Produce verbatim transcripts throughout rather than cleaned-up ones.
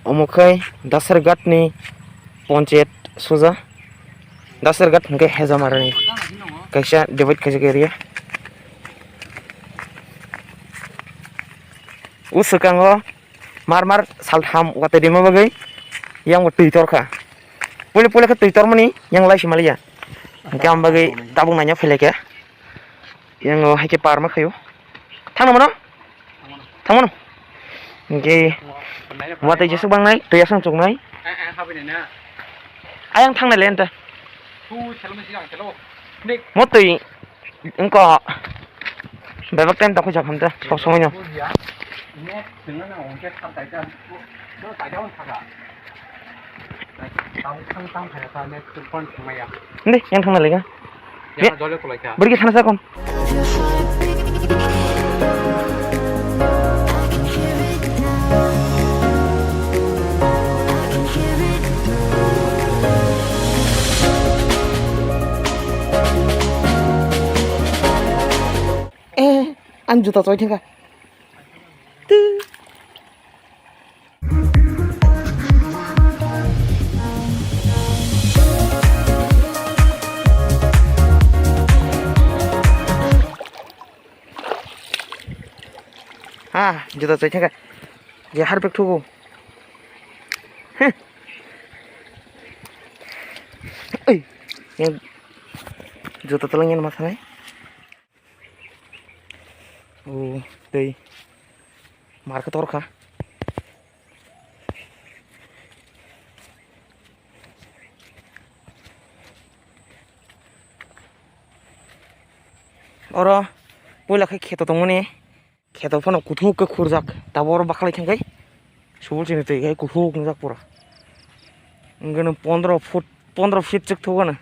Omo khe Dasarghat ni ponchayat soja. Dasarghat hwnkhe Hejamarani kaisa divide khaijak area. O swkango mar mar saltham watwi rima bagwi yang bo twi torkha. Puila puila khe twi tormani yang laisi maliya. Hwnkhe ang bagwi tabuk naina phailaikha. Yang o hai khe parma khaio. Thangna mano? Thangmano? Hwnkhe watwi jesuk bangnai, twi aswk chuknai. Ayang thangnai le anta. Mo twi wngkha. Bebak time tongkha jak hamta, sok somoino. Hindi, yang thangna lega. Beri ke sana sakon. Eh, ang juta choi thangkha. Ha, juta chai thangkha. Je harpek thugo. Heh. Ei, yang juta telang yang masanai. O tei mar khe torkha. Oro puila khe kheto tongmani, kheto phano kuthuk khe khurjak, tabuk oro bakhalai thangkhai subul chini twi khai kuthuk wngjak pura. Wngkhe nw pondro foot, pondro feet chwk thuk ano.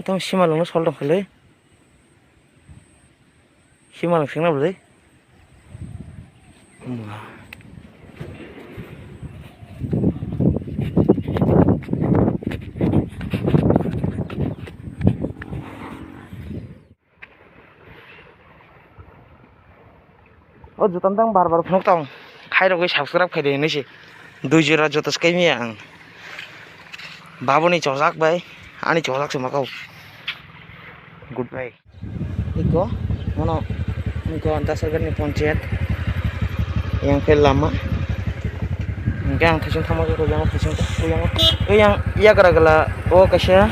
Tamo simalwng no sol tong kha le. Simalwng sengna bwlai. O juta tang bar bar phunuk tong. Khairogwi subscribe khaidi hinwi se. Dui jora juta swkai maya ang. Babuni chojak bai, ani chojak se makau. Goodbye. Iko, mono, iko Dasarghat ni ponchayat. Yang khe lama. Hingke ang thaising thangma khe yang thaising ta, yang, yang yagra gala o kaisa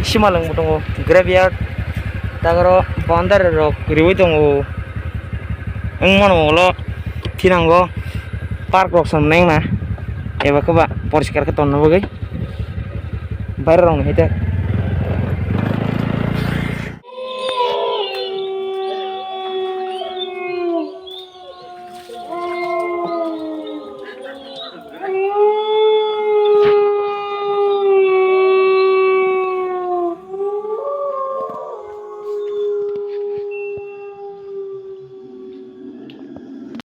simalwng bo tongo, graveyard, tei oro boundary rok riui tongo, wng mano ulo thinango park rok sam nengna eba khe ba poriskar khe tonna bagwi bairok rok ni hai te.